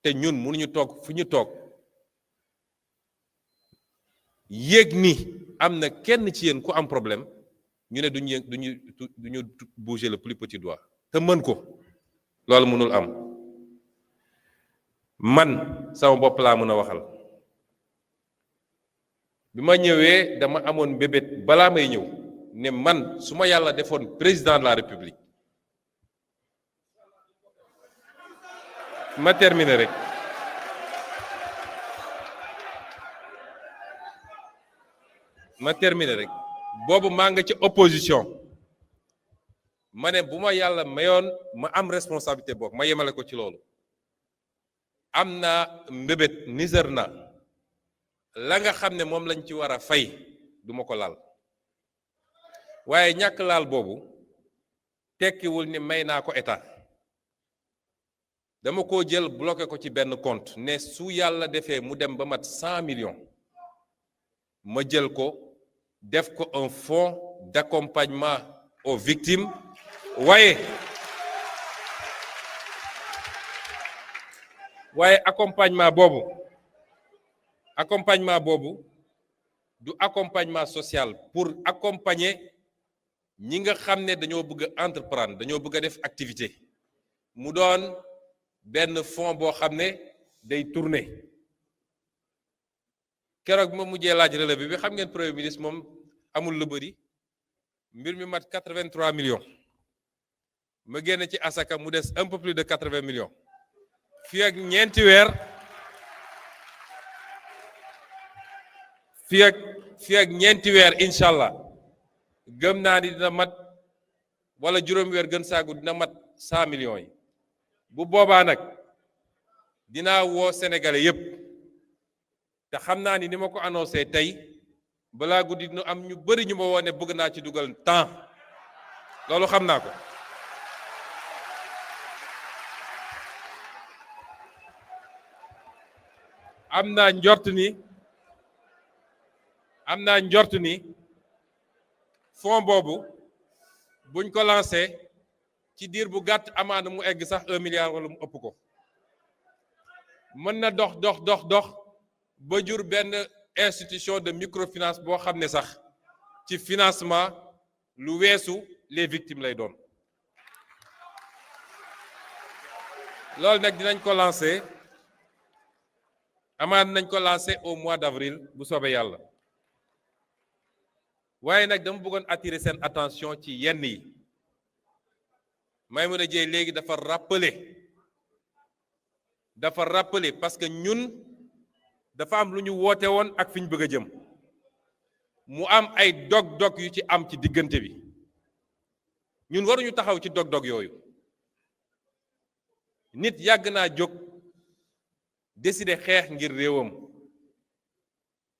te ñun mënuñu toog fu ñu toog yéeg ni am na kenn ci yéen ku am problème ñu ne duñu bouger le plus petit doigt te mën ko loolu mënul am man sama bopp laa mën a waxal bi ma ñëwee dama amoon mbébét balaa may ñëw ne man su ma yàlla defoon président de la république ma terminer rek boobu maa nga ci opposition ma ne bu ma yàlla mayoon ma am responsabilité boobu ma yemale ko ci loolu am naa mbébét nisër na la nga xam ne moom lañ ci war a fay duma ko laal waaye ñàkk laal boobu tekkiwul ni may naa ko état dama ko jël bloqué ko ci benn compte ne su yàlla defee mu dem ba mat 100 millions ma jël ko def ko un fonds d'accompagnement aux victimes waaye accompagnement boobu du accompagnement social pour accompagner ñi nga xam ne dañoo bëgg a entreprendre dañoo bëgg a def activité mu doon benn fonds boo xam ne day tourner keroog ma mujjee laaj relevé bi xam ngeen premier ministre moom amul lu bëri mbir mi mat 83 millions ma génn ci asaka mu des un peu plus de 80 millions fii ak ñeenti weer incha allah gëm naa ni dina mat wala juróomi weer gën saagu dina mat 100 millions yi bu boobaa nag dinaa woo sénégalais yépp te xam naa ni ma ko annoncé tey balaa guddi nu am ñu bari ñu ma woo ne bëgg naa ci dugal temps loolu xam naa ko am naa njort ni fonds boobu buñ ko lancé ci diir bu gàtt amaana mu egg sax 1 milliard wala mu ëpp ko mën na dox ba jur benn institution de microfinance boo xam ne sax ci financement lu weesu les victimes lay doon loolu nag dinañ ko lancé amaana nañ ko lancé au mois d'avril bu soobee yàlla waaye nag dama bëggoon attirer seen attention ci yenn yi Maïmouna Dièye léegi dafa rappeler parce que ñun dafa am lu ñu woote woon ak fi ñu bëgg a jëm mu am ay dog-dog yu ci am ci diggante bi ñun waruñu taxaw ci dog-dog yooyu nit yàgg naa jóg décider xeex ngir réewam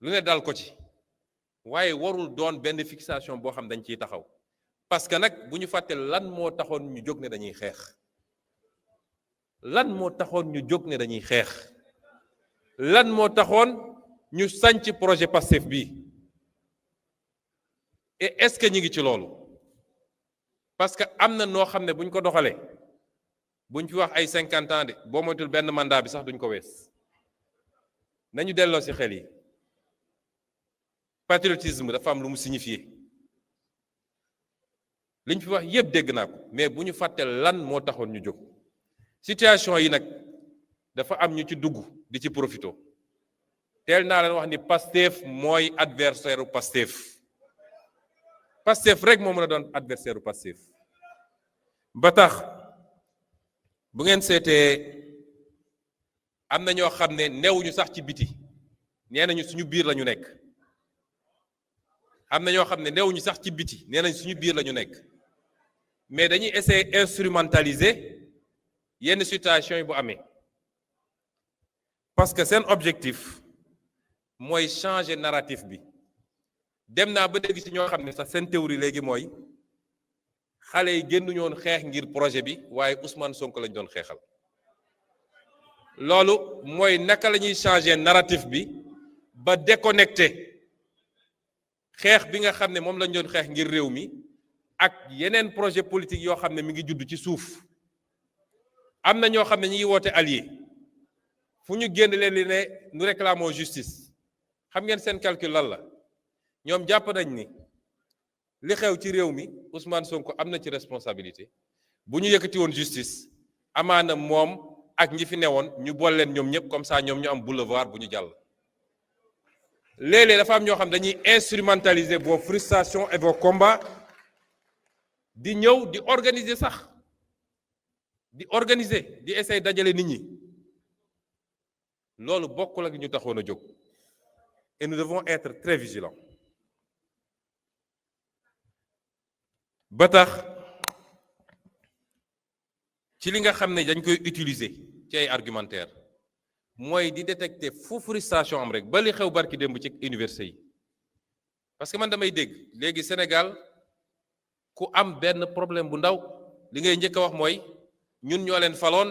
lu ne dal ko ci waaye warul doon benn fixation boo xam dañ ciy taxaw parce que nag bu ñu fàtte lan moo taxoon ñu jóg ne dañuy xeex lan moo taxoon ñu sanc projet Pastef bi et est-ce que ñu ngi ci loolu parce que am na noo xam ne bu ñu ko doxalee buñ fi wax ay 50 ans de boo moytul benn mandat bi sax duñ ko wees nañu delloo ci xel yi patriotisme dafa am lu mu signifié liñ fi wax yépp dégg naa ko mais bu ñu fàtte lan moo taxoon ñu jóg situation yi nag dafa am ñu ci dugg di ci profito teel naa leen wax ni Pastef mooy adversaire u Pastef rek moo mën a doon adversaire u Pastef ba tax bu ngeen seetee am na ñoo xam ne newuñu sax ci biti nee nañu suñu biir la ñu nekk am na ñoo xam ne newuñu sax ci biti nee nañu suñu biir la ñu nekk mais dañuy essayer instrumentaliser yenn situation yi bu amee parce que seen objectif mooy changer narratif bi dem naa ba dégg ci ñoo xam ne sax seen théorie léegi mooy xale yi génnuñu woon xeex ngir projet bi waaye Ousmane Sonko lañ doon xeexal loolu mooy naka la ñuy changer narratif bi ba déconnecté xeex bi nga xam ne moom lañ doon xeex ngir réew mi ak yeneen projet politique yoo xam ne mi ngi judd ci suuf am na ñoo xam ne ñi ngi woote allié fu ñu génn leen li ne nous réclamons justice xam ngeen seen calcul lan la ñoom jàpp nañ ni li xew ci réew mi Ousmane Sonko am na ci responsabilité bu ñu yëkkati woon justice amaana moom ak ñi fi newoon ñu boole leen ñoom ñëpp comme ça ñoom ñu am boulevard bu ñu jàll. léeg-léeg dafa am ñoo xam dañuy instrumentaliser vos frustrations et vos combats di ñëw di organiser sax di organiser di essayer dajale nit ñi loolu bokkul ak ñu taxoon a jóg et nous devons être très vigilants. ba tax ci li nga xam ne dañ koy utiliser ci ay argumentaire mooy di détecter fu frustration am rek ba li xew barki démb ci université yi parce que man damay dégg léegi Sénégal ku am benn problème bu ndaw li ngay njëkk a wax mooy ñun ñoo leen faloon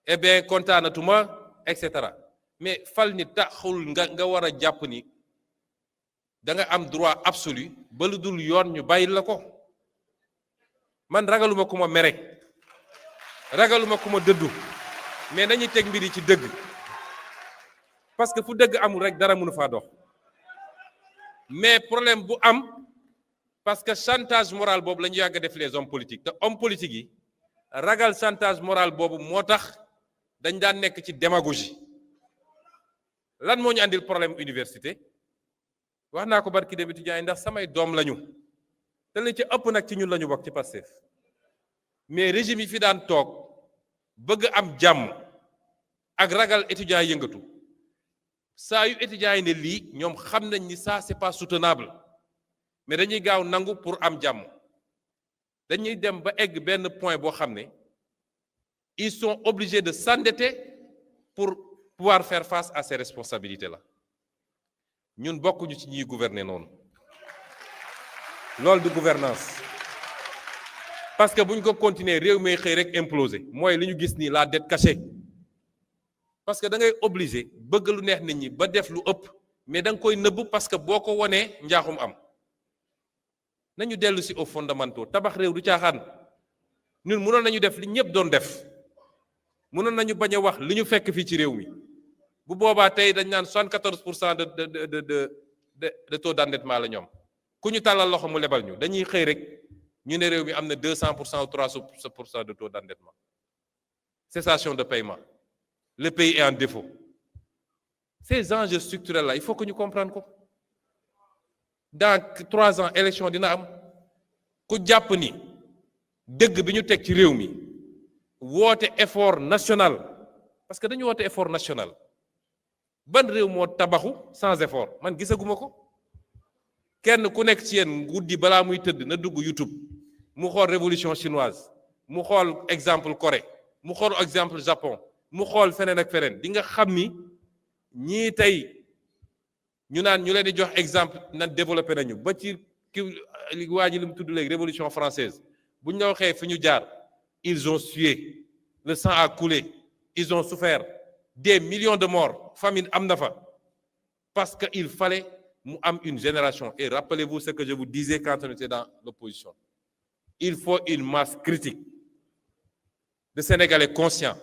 eh bien kontaanatuma et cetera mais fal ni taxul nga war a jàpp ni da nga am droit absolu ba lu dul yoon ñu bàyyil la ko. man ragaluma ku ma mere ragaluma ku ma dëddu mais nañuy teg mbir yi ci dëgg parce que fu dëgg amul rek dara mënu faa dox mais problème bu am parce que chantage moral boobu la ñu yàgg def les hommes politiques te hommes politiques yi ragal chantage moral boobu moo tax dañ daan nekk ci démagogie lan moo ñu andil problème université wax naa ko barki dem étudiants yi ndax samay doom lañu te li ci ëpp nag ci ñun la ñu bokk ci Pastef mais régime yi fi daan toog bëgg am jàmm ak ragal étudiants yi yëngatu saa yu étudiants yi ne lii ñoom xam nañ ni ça c'est pas soutenable mais dañuy gaaw nangu pour am jàmm dañuy dem ba egg benn point boo xam ne ils sont obligés de s'endetter pour pouvoir faire face à ces responsabilités là ñun bokkuñu ci ñuy gouverner noonu. loolu du gouvernance parce que bu ñu ko continuer réew mi xëy rek imploser mooy li ñu gis nii la dette cachée parce que da ngay obligé bëgg lu neex nit ñi ba def lu ëpp mais da nga koy nëbb parce que boo ko wanee njaaxum am nañu dellu si aux fondamentaux tabax réew du caaxaan ñun mënoon nañu def li ñëpp doon def mënoon nañu bañ a wax li ñu fekk fii ci réew mi bu boobaa tey dañ naan 74% de taux d'endettement la ñoom. ku ñu tàllal loxo mu lebal ñu dañuy xëy rek ñu ne réew mi am na 200% ou 300% de taux d'endettement cessation de paiement le pays est en défaut ces enjeux structurels là il faut que ñu comprendre ko dans 3 ans élection dina am ku jàpp ni dëgg bi ñu teg ci réew mi woote effort national parce que dañu woote effort national ban réew moo tabaxu sans effort man gisaguma ko. kenn ku nekk ci yéen guddi balaa muy tëdd na dugg YouTube mu xool révolution chinoise mu xool exemple Corée mu xool exemple Japon mu xool feneen ak feneen di nga xam ni ñii tey ñu naan ñu leen di jox exemple nan développé nañu ba ci ki waa ji li mu tudd léegi révolution française bu ñu la waxee fi ñu jaar ils ont sué le sang a coulé ils ont souffert des millions de morts famine am na fa parce que il fallait mu am une génération et rappelez-vous ce que je vous disais quand on était dans l'opposition il faut une masse critique de Sénégalais conscients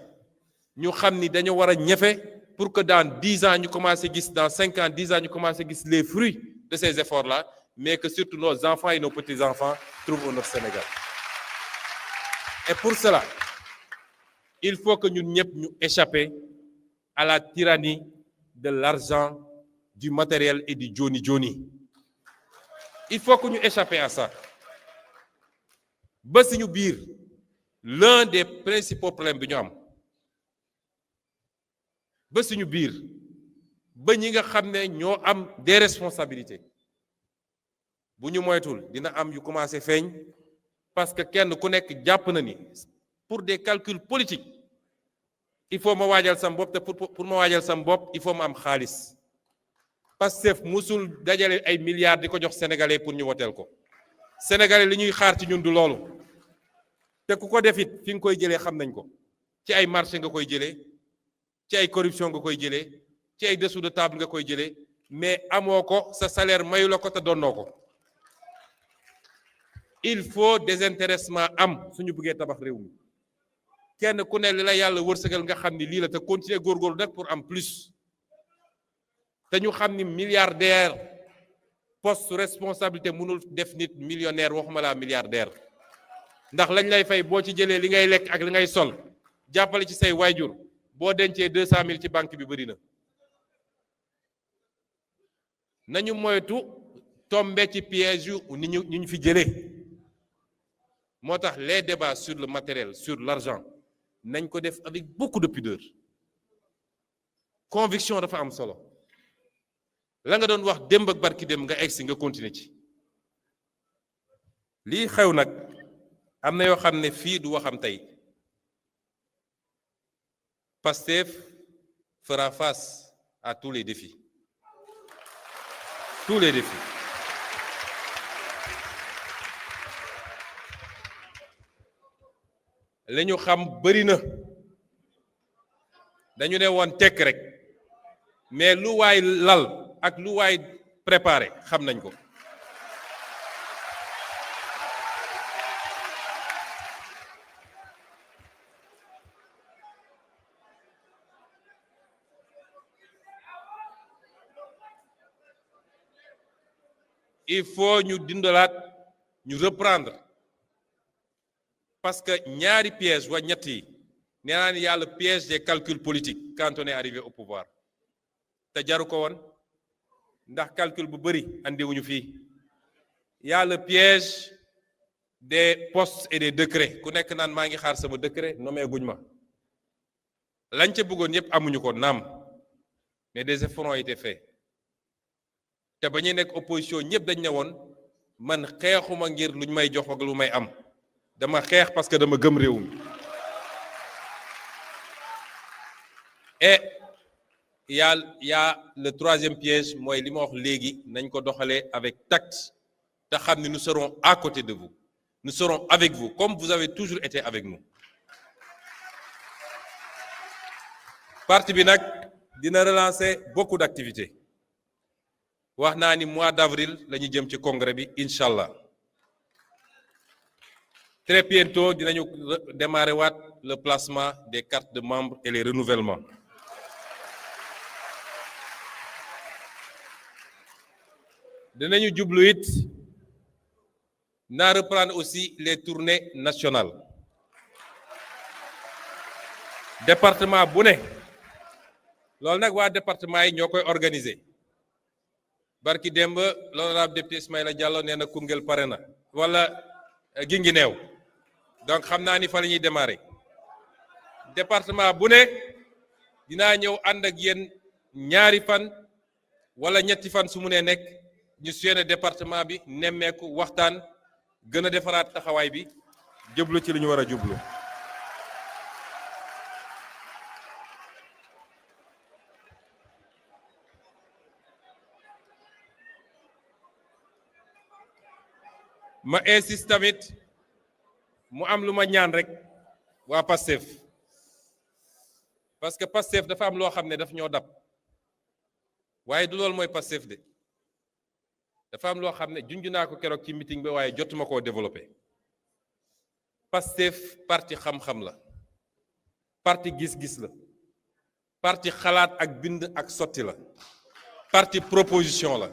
ñu xam ni dañu war a ñefe pour que dans 10 ans ñu commencé gis dans 5 ans 10 ans ñu commencé gis les fruits de ces efforts-là mais que surtout nos enfants et nos petits-enfants trouvent un autre Sénégal et pour cela il faut que ñun ñëpp ñu échapper à la tyrannie de l'argent du matériel et du joni-joni il faut que ñu échapper à ça ba suñu biir l'un des principaux problèmes bi ñu am ba suñu biir ba ñi nga xam ne ñoo am des responsabilités bu ñu moytul dina am yu commencé feeñ parce que kenn ku nekk jàpp na ni pour des calculs politiques il faut ma waajal sam bopp te pour ma waajal sam bopp il faut ma am xaalis Pastef musul dajale ay milliards di ko jox sénégalais pour ñu woteel ko sénégalais li ñuy xaar ci ñun du loolu te ku ko def it fi nga koy jëlee xam nañ ko ci ay marché nga koy jëlee ci ay corruption nga koy jëlee ci ay dessous de table nga koy jëlee mais amoo ko sa salaire mayu la ko te donnoo ko il faut désintéressement am suñu bëggee tabax réew mi kenn ku ne li la yàlla wërsëgal nga xam ni lii la te continuer góorgóorlu nag pour am plus te ñu xam ni milliardaire poste responsabilité mënul def nit millionnaire waxuma laa milliardaire ndax lañ lay fay boo ci jëlee li ngay lekk ak li ngay sol jàppale ci say waajur boo dencee 200 000 ci banque bi bëri na nañu moytu tombe ci piège yu ni ñu fi jëlee moo tax les débats sur le matériel sur l'argent nañ ko def avec beaucoup de pudeur conviction dafa am solo la nga doon wax démb ak barki démb nga egsi nga continuer ci lii xew nag am na yoo xam ne fii du waxam tey Pastef fera face à tous les défis li ñu xam bëri na dañu ne woon tekk rek mais lu waay lal ak lu waay préparé xam nañ ko il faut ñu dindalaat ñu reprendre parce que ñaari piège wa ñett yi nee naa ni y a le piège des calculs politiques quand on est arrivé au pouvoir te jaru ko woon ndax calcul bu bëri andiwuñu fii y a le piège des postes et des décrets ku nekk naan maa ngi xaar sama décret nommé guñ ma lañ ca bëggoon yépp amuñu ko naam mais des efforts ont été faits te ba ñuy nekk opposition ñëpp dañ ne woon man xeexuma ngir luñ may jox ak lu may am dama xeex parce que dama gëm réew mi et y a le troisième piège mooy li ma wax léegi nañ ko doxalee avec tact te xam ne nous serons à côté de vous nous serons avec vous comme vous avez toujours été avec nous parti bi nag dina relancer beaucoup d'activités wax naa ni mois d'avril la ñu jëm ci congrès bi incha allah très bientôt dinañu démarrer waat le placement des cartes de membres et les renouvellements dinañu jublu it naa reprendre aussi les tournées nationales département bu ne loolu nag waa département yi ñoo koy organiser barki démb l'honorable député Ismaïla Diallo nee na Koungheul pare na wala Guinguinéo donc xam naa ni fa la ñuy démarrer département bu ne dinaa ñëw ànd ak yéen ñaari fan wala ñetti fan su mu nee nekk ñu suyene département bi nemmeeku waxtaan gën a defaraat taxawaay bi jublu ci li ñu war a jublu ma insiste tamit mu am lu ma ñaan rek waa Pastef parce que Pastef dafa am loo xam ne daf ñoo dab waaye du loolu mooy Pastef de dafa am loo xam ne junj naa ko keroog ci meeting bi waaye jotuma koo développé Pastef parti xam-xam la parti gis-gis la parti xalaat ak bind ak sotti la parti proposition la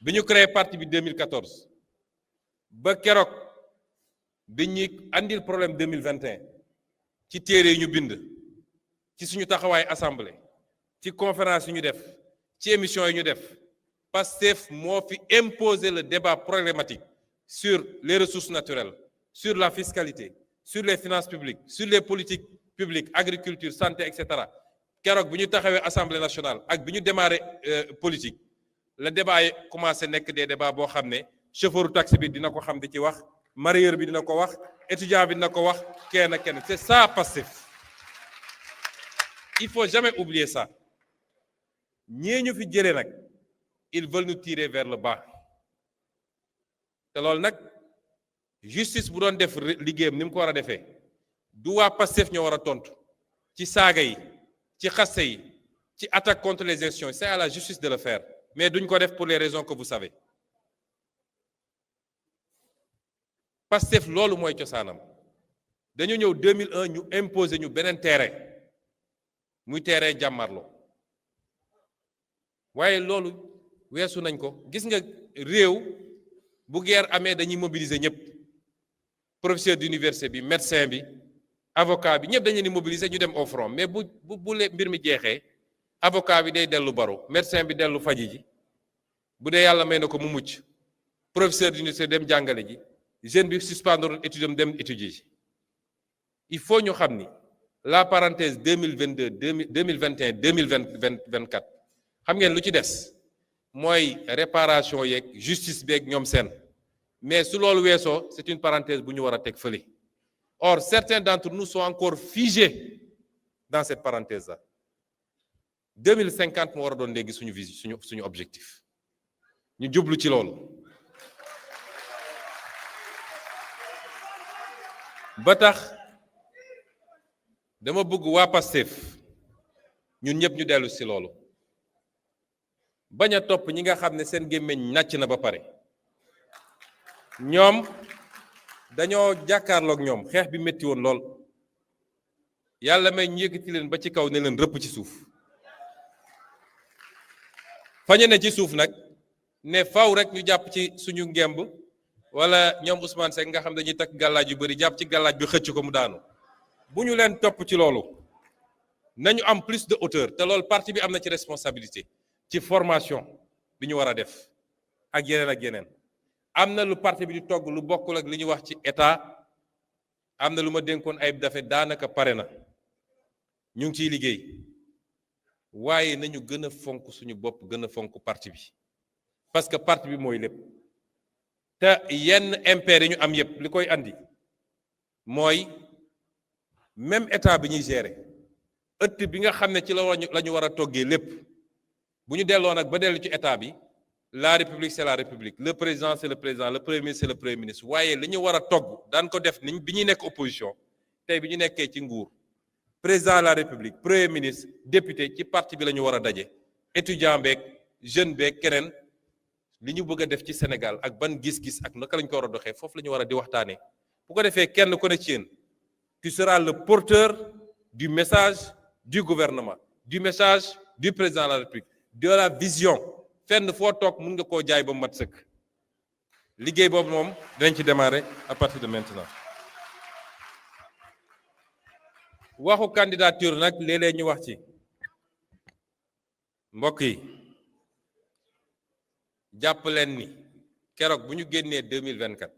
bi ñu créé parti bi 2014 ba keroog bi ñuy andil problème 2021 ci téere yi ñu bind ci suñu taxawaay assemblée ci conférence yi ñu def ci émission yi ñu def Pastef moo fi imposer le débat problématique sur les ressources naturelles sur la fiscalité sur les finances publiques sur les politiques publiques agriculture santé etc. keroog bi ñu taxawee assemblée nationale ak bi ñu démarré politique le débat yi commencé nekk des débats boo xam ne chauffeur taxi bi dina ko xam di ci wax mareyeur bi dina ko wax étudiant bi dina ko wax kenn c'est ça Pastef il faut jamais oublier ça ñii ñu fi jëlee nag ils veulent nous tirer vers le bas te loolu nag justice bu doon def liggéeyam ni mu ko war a defee du waa Pastef ñoo war a tontu ci saaga yi ci xaste yi ci attaque contre les institutions c'est à la justice de le faire mais duñ ko def pour les raisons que vous savez Pastef loolu mooy cosaanam dañu ñëw 2001 ñu imposer ñu beneen terrain muy terrain jàmmarloo waaye loolu weesu nañ ko. gis nga réew bu guerre amee dañuy mobiliser ñëpp, professeur d'université bi, médecin bi, avocat bi, ñëpp dañu leen di mobiliser ñu dem au front. mais bu mbir mi jeexee avocat bi day dellu baro, médecin bi dellu faji ji, bu dee yàlla may na ko mu mucc, professeur d'université dem jàngale ji, jeune bi suspendre étude am dem étudier ji. il faut ñu xam ni la parenthèse 2022 2021 2024 xam ngeen lu ci des mooy réparation yeeg justice beeg ñoom seen, mais su loolu weesoo c'est une parenthèse bu ñu war a teg fële. Or certains d'entre nous sont encore figés dans cette parenthèse là. 2050 moo war a doon léegi suñu vision suñu objectif, ñu jublu ci loolu. ba tax dama bëgg waa Pastef ñun ñëpp ñu dellu ci loolu, bañ a topp ñi nga xam ne seen gémmiñ nàcc na ba pare. ñoom dañoo jàkkaarloog ñoom xeex bi métti woon lool, yàlla may ñu yëkkati leen ba ci kaw ne leen rëpp ci suuf. fañe ne ci suuf nag ne faw rek ñu jàpp ci suñu ngemb, wala ñoom Ousmane Seck nga xam dañuy takk gàllaaj yu bari jàpp ci gàllaaj bi xëcc ko mu daanu. bu ñu leen topp ci loolu, nañu am plus de hauteur, te loolu parti bi am na ci responsabilité ci formation bi ñu war a def ak yeneen ak yeneen. am na lu parti bi di togg lu bokkul ak li ñu wax ci état, am na lu ma dénkoon Ayib Daffé daanaka pare na, ñu ngi ciy liggéey, waaye nañu gën a fonk suñu bopp, gën a fonk parti bi, parce que parti bi mooy lépp. te yenn impair yi ñu am yépp li koy andi mooy même état bi ñuy gérer, ëtt bi nga xam ne ci la ñu war a toggee lépp, bu ñu delloo nag ba dellu ci état bi, la république c'est la république, le président c'est le président, le premier ministre c'est le premier ministre. waaye li ñu war a togg daan ko def niñ bi ñuy nekk opposition, tey bi ñu nekkee ci nguur, président de la république, premier ministre, député, ci parti bi la ñu war a daje, étudiant beeg jeune beeg keneen, li ñu bëgg a def ci Sénégal ak ban gis-gis ak naka lañ ko war a doxee, foofu la ñu war a di waxtaanee. bu ko defee kenn ku ne ci yéen tu seras le porteur du message du gouvernement, du message du président de la république, de la vision. fenn foo toog mun nga koo jaay ba mu mat sëkk. liggéey boobu moom dinañ ci démarrer à partir de maintenant. waxu candidature nag léeg-léeg ñu wax ci. mbokk yi jàpp leen ni keroog bu ñu génnee 2024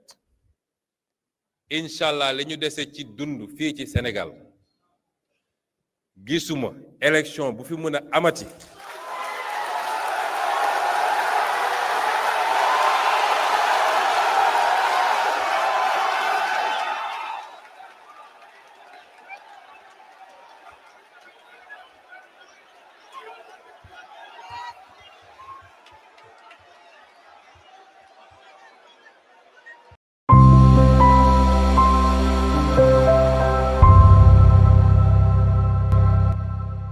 incha allah li ñu dese ci dund fii ci Sénégal gisuma élection bu fi mën a amati